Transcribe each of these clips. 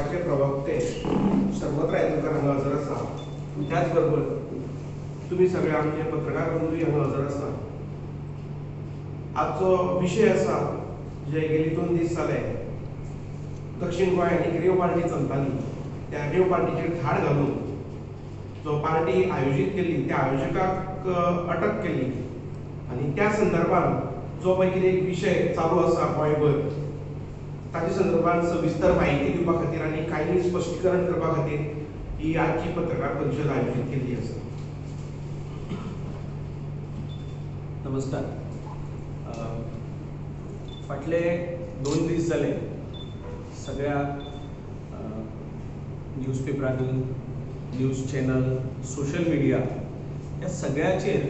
पक्षाचे प्रवक्ते शरमत रायतुरकार हांगा हजर आसा. त्याच बरोबर तुमी सगळे आमचे पत्रकार बंधूय हांगा हजर आसा. आजचो विशय आसा जे गेली 2 दीस जाले दक्षिण गोंयांत एक रेव पार्टी चलताली. त्या रेव पार्टीचेर धाड घालून जो पार्टी आयोजीत केल्ली त्या आयोजकाक अटक केली आनी त्या संदर्भात जो पळय कितें एक विशय चालू आसा गोंयभर ताचे संदर्भात सविस्तर माहिती दिवपा खातीर आनी कांय स्पश्टीकरण करपा खातीर ही आजची पत्रकार परिशद आयोजीत केल्ली आसा. नमस्कार. फाटले 2 दीस जाले सगळ्या न्यूजपेपरांनी, न्यूज चॅनल, सोशल मिडिया ह्या सगळ्याचेर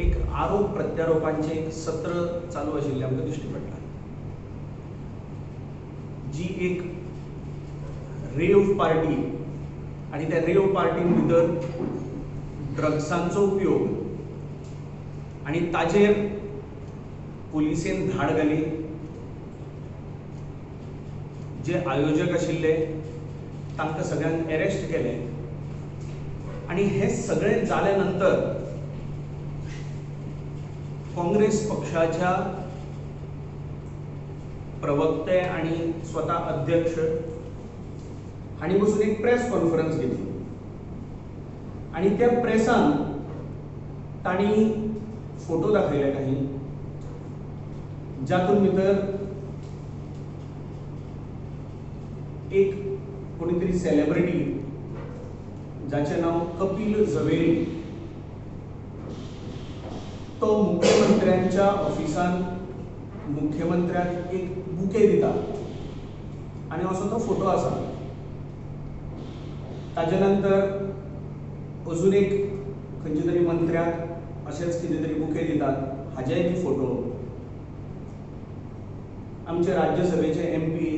एक आरोप प्रत्यारोपांचें एक सत्र चालू आशिल्लें आमकां दिश्टी पडटा. जी एक रेव पार्टी आनी त्या रेव पार्टीन भितर ड्रग्सांचो उपयोग आनी ताचेर पुलिसेन धाड घाली. जे आयोजक आशिल्ले तांकां सगळ्यांक अरेस्ट केले आनी हें सगळें जाल्या नंतर काँग्रेस पक्षाच्या प्रवक्ते आनी स्वता अध्यक्ष हांणी बसून एक प्रेस कॉन्फरन्स घेतली आनी त्या प्रेसान तांणी फोटो दाखयले काही जातून भितर एक कोणीतरी सेलिब्रिटी जाचें नांव कपिल झवेरी तो मुख्यमंत्र्यांच्या ऑफिसान मुख्यमंत्र्याक एक बुके दिता आनी असो तो फोटो आसा. ताजे नंतर अजून एक खंयच्या तरी मंत्र्याक अशेंच कितें तरी बुके दितात हाजेय बी फोटो. आमचे राज्यसभेचे एमपी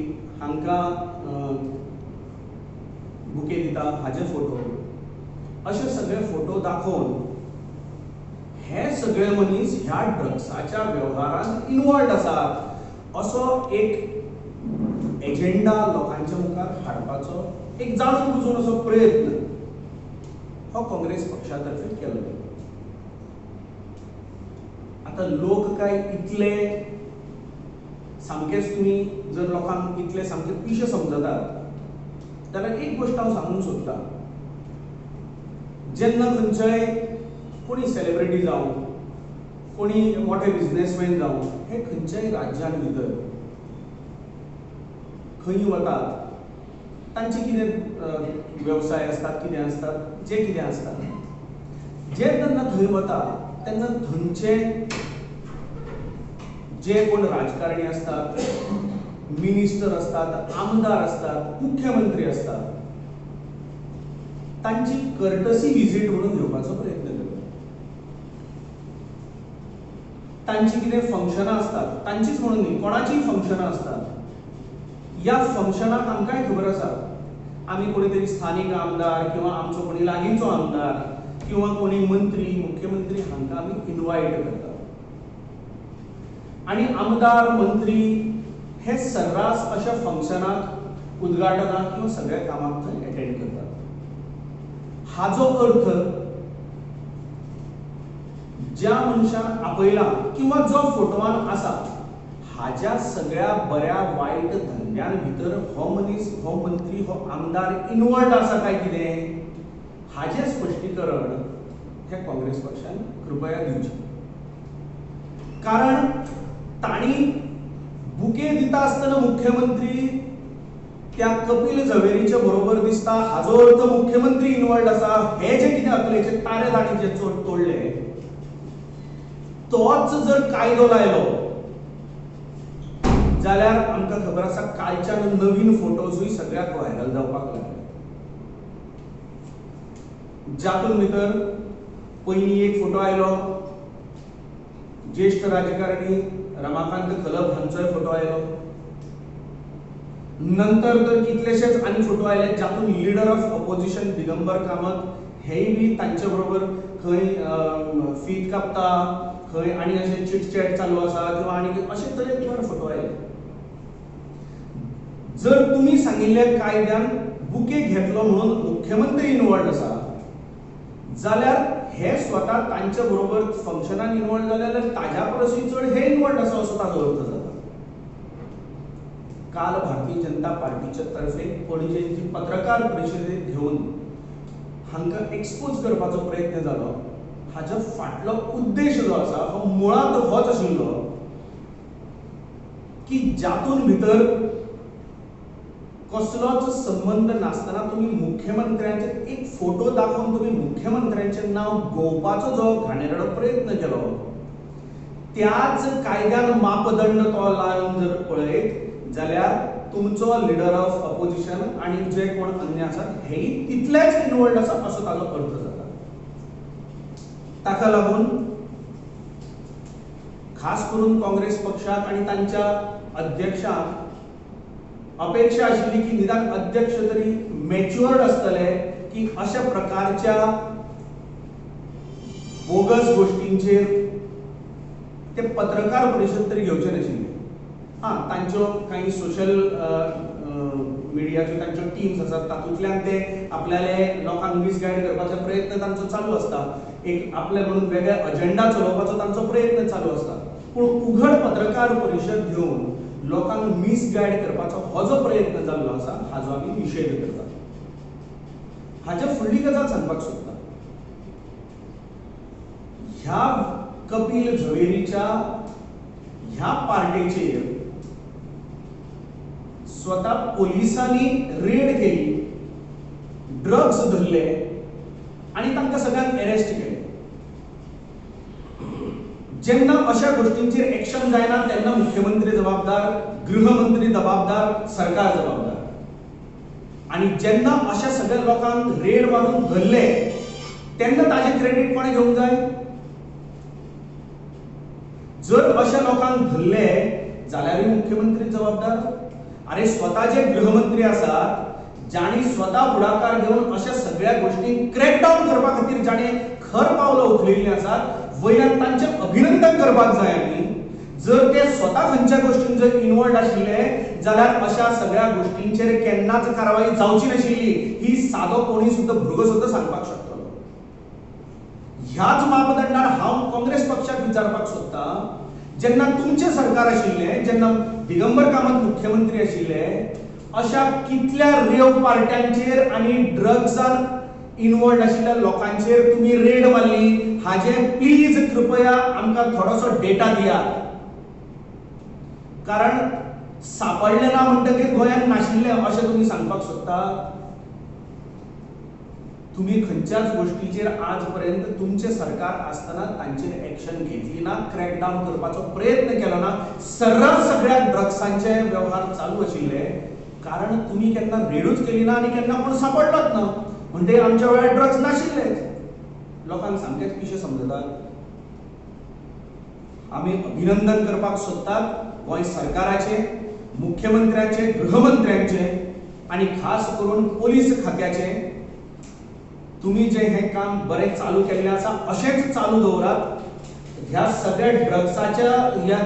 हांकां बुके दिता हाजे फोटो. अशे सगळे फोटो दाखोवन हे सगळे मनीस ह्या ड्रग्साच्या वेव्हारांत इन्वॉल्ड आसात असो एक एजेंडा लोकांच्या मुखार हाडपाचो एक जाणून बुजून असो प्रयत्न हो काँग्रेस पक्षा तर्फे केलो. आतां लोक काय इतले सामकेच तुमी जर लोकांक इतले सामके पिशे समजतात जाल्यार एक गोश्ट हांव सांगूंक सोदतां. जेन्ना खंयच्याय कोणी सेलिब्रिटी जावं, कोणी मोठे बिजनेसमॅन जावं, हे खंयच्याय राज्यान भितर खंय वतात तांचे कितें वेवसाय आसतात, कितें आसतात, जे कितें आसतात, जे तेन्ना थंय वता तेन्ना थंयचे जे कोण राजकारणी आसतात, मिनिस्टर आसतात, आमदार आसतात, मुख्यमंत्री आसतात, तांची कर्टसी विजीट म्हणून घेवपाचो प्रयत्न करतात. तांची कितें फंक्शनां आसतात, तांचीच म्हणून न्ही, कोणाचीय फंक्शनां आसतात. ह्या फंक्शनाक आमकांय खबर आसा आमी कोणी तरी स्थानीक आमदार किंवा आमचो कोणी लागींचो आमदार किंवा कोणी मंत्री, मुख्यमंत्री हांकां आमी इनवायट करतात आनी आमदार मंत्री हे सर्रास अशा फंक्शनाक, उद्घाटनाक किंवा सगळ्या कामाक थंय एटेंड करतात. हाजो अर्थ ज्या मनशान आपयला किंवा जो फोटवान आसा हाज्या सगळ्या बऱ्या वायट धंद्यान भितर हो मनीस, हो मंत्री, हो आमदार इन्वॉल्ड आसा काय कितें हाजें स्पश्टीकरण हे काँग्रेस पक्षान कृपया दिवचें. कारण तांणी बुके दिता आसतना मुख्यमंत्री त्या कपिल झवेरीच्या बरोबर दिसता हाजो अर्थ मुख्यमंत्री इन्वॉल्ड आसा हे जे कितें अकलेचे तारे तांणी जे तोडले तोच जर कायदो लायलो जाल्यार आमकां खबर आसा कालच्यान नवीन फोटोजूय सगळ्याक व्हायरल जावपाक लागले. जातून भितर पयलीं एक फोटो आयलो ज्येष्ठ राजकारणी रमाकांत खलप हांचोय फोटो आयलो, नंतर तर कितलेशेच आनी फोटो आयले जातून leader of opposition Digambar Kamat हेय बी तांचे बरोबर खंय फीत कापता, खंय आनी अशें चिटचॅट चालू आसा किंवा आनी अशे तरेकवार फोटो आयले. जर तुमी सांगिल्ल्या कायद्यान बुके घेतलो म्हणून मुख्यमंत्री इनवॉल्ड आसा जाल्यार हे स्वता तांचे बरोबर फंक्शनान इनवॉल्ड जाले जाल्यार ताज्या परसूय चड हे इनवॉल्ड आसा असो ताजो अर्थ जाता। काल भारतीय जनता पार्टीच्या तर्फे पणजेची पत्रकार परिशदेक घेवन हांकां एक्सपोज करपाचो प्रयत्न जालो। हाजो फाटलो उद्देश जो आसा हो मुळांत होच आशिल्लो की जातून भितर कसलोच संबंद नासतना तुमी मुख्यमंत्र्यांचे एक फोटो दाखोवन तुमी मुख्यमंत्र्यांचें नांव गोवपाचो जो घाणेरडो प्रयत्न केलो त्याच कायद्यान मापदंड तो लावन जर पळयत जाल्यार तुमचो लिडर ऑफ अपोजिशन आनी जे कोण अन्य आसात हेय तितलेच इनवॉल्ड आसा असो ताजो अर्थ जाता। ताका लागून खास करून काँग्रेस पक्षाक आनी तांच्या अध्यक्षांक अपेक्षा आशिल्ली की निदान अध्यक्ष तरी मॅच्युअर्ड आसतले की अशा प्रकारच्या बोगस गोष्टींचेर ते पत्रकार परिशद तरी घेवचे नाशिल्ले। हां, तांच्यो काही सोशल मिडियाच्यो तांच्यो टीम्स आसात तातूंतल्यान ते आपल्याले लोकांक मिसगायड करपाचो प्रयत्न तांचो चालू आसता, एक आपले म्हणून वेगळे अजेंडा चलोवपाचो तांचो प्रयत्न चालू आसता, पूण उघड पत्रकार परिशद घेवन लोकांक मिसगायड करपाचो हो जो प्रयत्न जाल्लो आसा हाजो आमी निशेध करतात। हाज्या फुडली गजाल सांगपाक सोदता, ह्या कपिल झवेरीच्या ह्या पार्टेचेर स्वता पोलिसांनी रेड केली, ड्रग्स धरले आनी तांकां सगळ्यांक अरेस्ट केले। जेन्ना अशा गोष्टींचेर एक्शन जायना तेन्ना मुख्यमंत्री जबाबदार, गृहमंत्री जबाबदार, सरकार जबाबदार। आनी जेन्ना अशा सगळ्या लोकांक रेड मारून धरले तेन्ना ताजें क्रेडीट कोणें घेवंक जाय? जर अशा लोकांक धरले जाल्यारूय मुख्यमंत्री जबाबदार। अरे स्वता जे गृहमंत्री आसात जांणी स्वता फुडाकार घेवन अशा सगळ्या गोष्टींक क्रॅकडावन करपा खातीर जाणें खर पावलां उखलिल्लीं आसात वयल्यान तांचें अभिनंदन करपाक जाय। आमी जर ते स्वता खंयच्या गोष्टीन जर इनवॉल्ड आशिल्ले जाल्यार अशा सगळ्या गोष्टींचेर केन्नाच कारवाई जावची नाशिल्ली ही सादो कोणी सुद्दां भुरगो सुद्दां सांगपाक शकतलो। ह्याच मापदंडार हांव काँग्रेस पक्षाक विचारपाक सोदतां, जेन्ना तुमचें सरकार आशिल्लें, जेन्ना दिगंबर कामत मुख्यमंत्री आशिल्ले, अशा कितल्या रेव पार्ट्यांचेर आनी ड्रग्सान इनवॉल्ड आशिल्ल्या लोकांचेर तुमी रेड मारली हाजे प्लीज कृपया आमकां थोडोसो डेटा दियात, कारण सापडले ना म्हणटकीर गोंयांत नाशिल्लें अशें तुमी सांगपाक सोदता। तुमी खंयच्याच गोष्टीचेर आज पर्यंत तुमचें सरकार आसतना तांचेर एक्शन घेतली ना, क्रॅकडावन करपाचो प्रयत्न केलो ना, सर्रास सगळ्या ड्रग्सांचे व्यवहार चालू आशिल्ले कारण तुमी केन्ना रेडूच केली ना आनी केन्ना कोण सापडलोच ना, म्हणजे आमच्या वेळार ड्रग्स नाशिल्लेच। लोकांक सामकेंच पिशें समजतात। आमी अभिनंदन करपाक सोदतात गोंय सरकाराचें, मुख्यमंत्र्याचें, गृहमंत्र्यांचें आनी खास करून पोलीस खात्याचें। तुमी जे हें काम बरें चालू केल्लें आसा अशेंच चालू दवरात। ह्या सगळ्या ड्रग्साच्या ह्या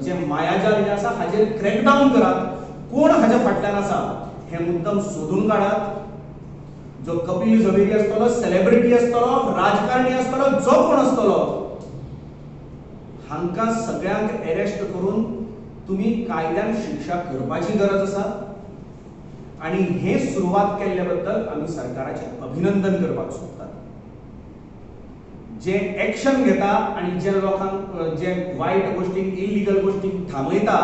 जे मायाजाल जे आसा हाजेर क्रॅकडावन करात, कोण हाज्या फाटल्यान आसा हें मुद्दम सोदून काडात। जो कपिल झवेरी आसतलो, सेलेब्रिटी आसतलो, राजकारणी आसतलो, जो कोण आसतलो हांकां सगळ्यांक अरेस्ट करून तुमी कायद्यान शिक्षा करपाची गरज आसा आनी हे सुरवात केल्ले बद्दल आमी सरकाराचें अभिनंदन करपाक सोदतात। जे एक्शन घेता आनी जे लोकांक जे वायट गोष्टींक, इलिगल गोष्टींक थांबयता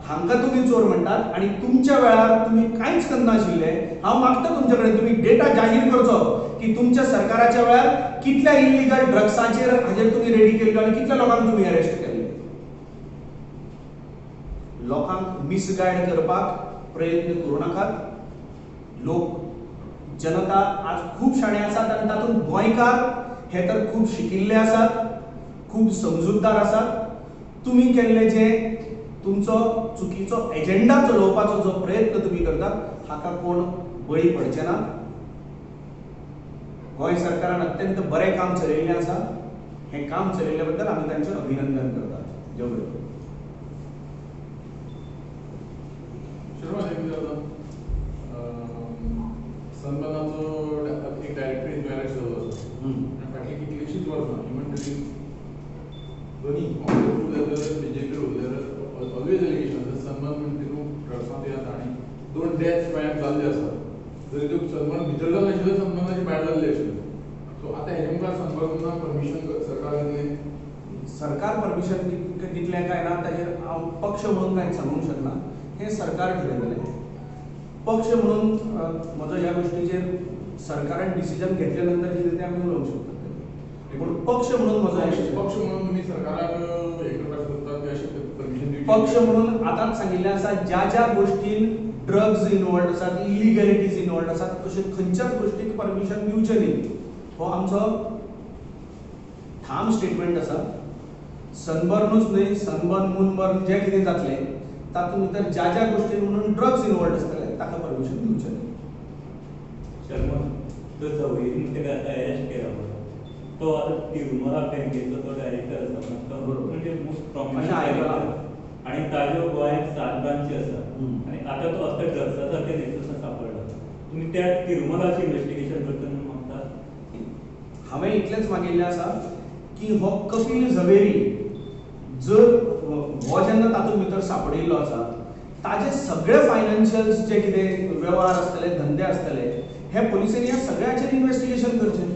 हांकां तुमी चोर म्हणटात आनी तुमच्या वेळार तुमी कांयच करनाशिल्ले। हांव मागता तुमचे कडेन तुमी डेटा जाहीर करचो की तुमच्या सरकाराच्या वेळार कितल्या इलिगल ड्रग्सांचेर हाजेर तुमी रेडी केल्लो आनी कितल्या लोकांक तुमी अरेस्ट केल्ले। लोकांक मिसगायड करपाक प्रयत्न करूं नाकात। लोक जनता आज खूब शाणे आसात आनी तातूंत गोंयकार हे तर खूब शिकिल्ले आसात, खूब समजूतदार आसात। तुमी केल्ले जे तुमचो चुकीचो एजेंडा चलोवपाचो जो प्रयत्न तुमी करतात हाका कोण बळी पडचे ना। गोंय सरकारान अत्यंत बरें काम चलयिल्लें आसा, हें काम चलयिल्ले बद्दल आमी तांचें अभिनंदन करतात। देव बरें करूं। शर्मा कितें जाता सनबर्नाचो एक डायरेक्टर इन्क्वायरी जाल्लो आसा आनी फाटलीं कितलींशींच वर्सां इवन ड्युरींग दोनी काँग्रेस उरले जाल्यार बीजेपी उरले जाल्यार ऑलवेज एलिगेशन आसा सनबर्न म्हणटा न्हू ड्रग्सांत हे आसा आनी 2 डेथ्स गोंयांत जाल्ले आसात जरी त्यो सनबर्न भितर जाल्ले आशिल्ले सनबर्नाचे भायर जाल्ले आशिल्ले. सो आतां हेजे मुखार सनबर्नाक परमिशन सरकार दितलें? सरकार परमिशन दितलें काय ना ताजेर हांव पक्ष म्हणून कांय सांगूंक शकना, हें सरकार ठरयतलें. पक्ष म्हणून म्हजो ह्या गोश्टीचेर सरकारान डिसिजन घेतले नंतर कितें तें आमी उलोवंक शकतात, पूण पक्ष म्हणून म्हजो पक्ष म्हणून तुमी सरकाराक हें करपाक सोदतात की अशें परमिशन दिवचें? पक्ष म्हणून आतांच सांगिल्लें आसा, ज्या ज्या गोश्टीन ड्रग्स इनवॉल्ड आसात, इलिगॅलिटीज इनवॉल्ड आसात, अशें खंयच्याच गोश्टीक परमिशन दिवचें न्ही, हो आमचो ठाम स्टेटमेंट आसा. सनबर्नूच न्हय, सनबर्न मुनबर्न जें कितें जातलें तातूंत भितर ज्या ज्या गोश्टीन म्हणून ड्रग्स इनवॉल्ड आसतले ताका परमिशन दिवचें न्ही. शर्मा, तो झवेरी म्हणटा तेका आतां अरेस्ट केला पळय, तो आतां तिरुमला बँकेचो तो डायरेक्टर आसा, म्हणजे मोस्ट प्रॉमिनंट डायरेक्टर, आनी ताज्यो गोंयांत 7 ब्रांची आसा आनी आतां तो असल्या ड्रग्सा सारके नेक्ससान सापडला. तुमी त्या तिरुमलाचें इन्वेस्टिगेशन करता म्हणून मागता? हांवें इतलेंच मागिल्लें आसा की हो कपील झवेरी जर हो जेन्ना तातूंत भितर सापडिल्लो आसा ताजे सगळे फायनान्शियल्स जे कितें वेव्हार आसतले, धंदे आसतले, हे पुलिसांनी ह्या सगळ्याचेर इन्वेस्टिगेशन करचें.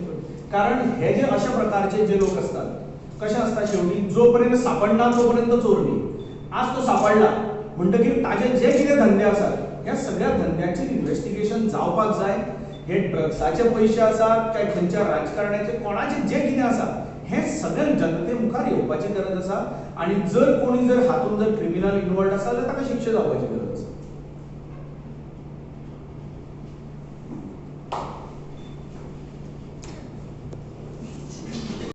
कारण हे जे अशा प्रकारचे जे लोक आसतात कशें आसता शेवटी जो पर्यंत सापडना तो पर्यंत चोर न्ही. आज तो सापडला म्हणटकीर ताजे जे कितें धंदे आसात ह्या सगळ्या धंद्याचेर इन्वेस्टिगेशन जावपाक जाय. हे ड्रग्साचे पयशे आसात काय खंयच्या राजकारण्याचे कोणाचे जे कितें आसा हें सगळें जनते मुखार येवपाची गरज आसा आनी जर कोणी जर हातूंत जर क्रिमिनल इनवॉल्ड आसा जाल्यार ताका शिक्षा जावपाची गरज आसा.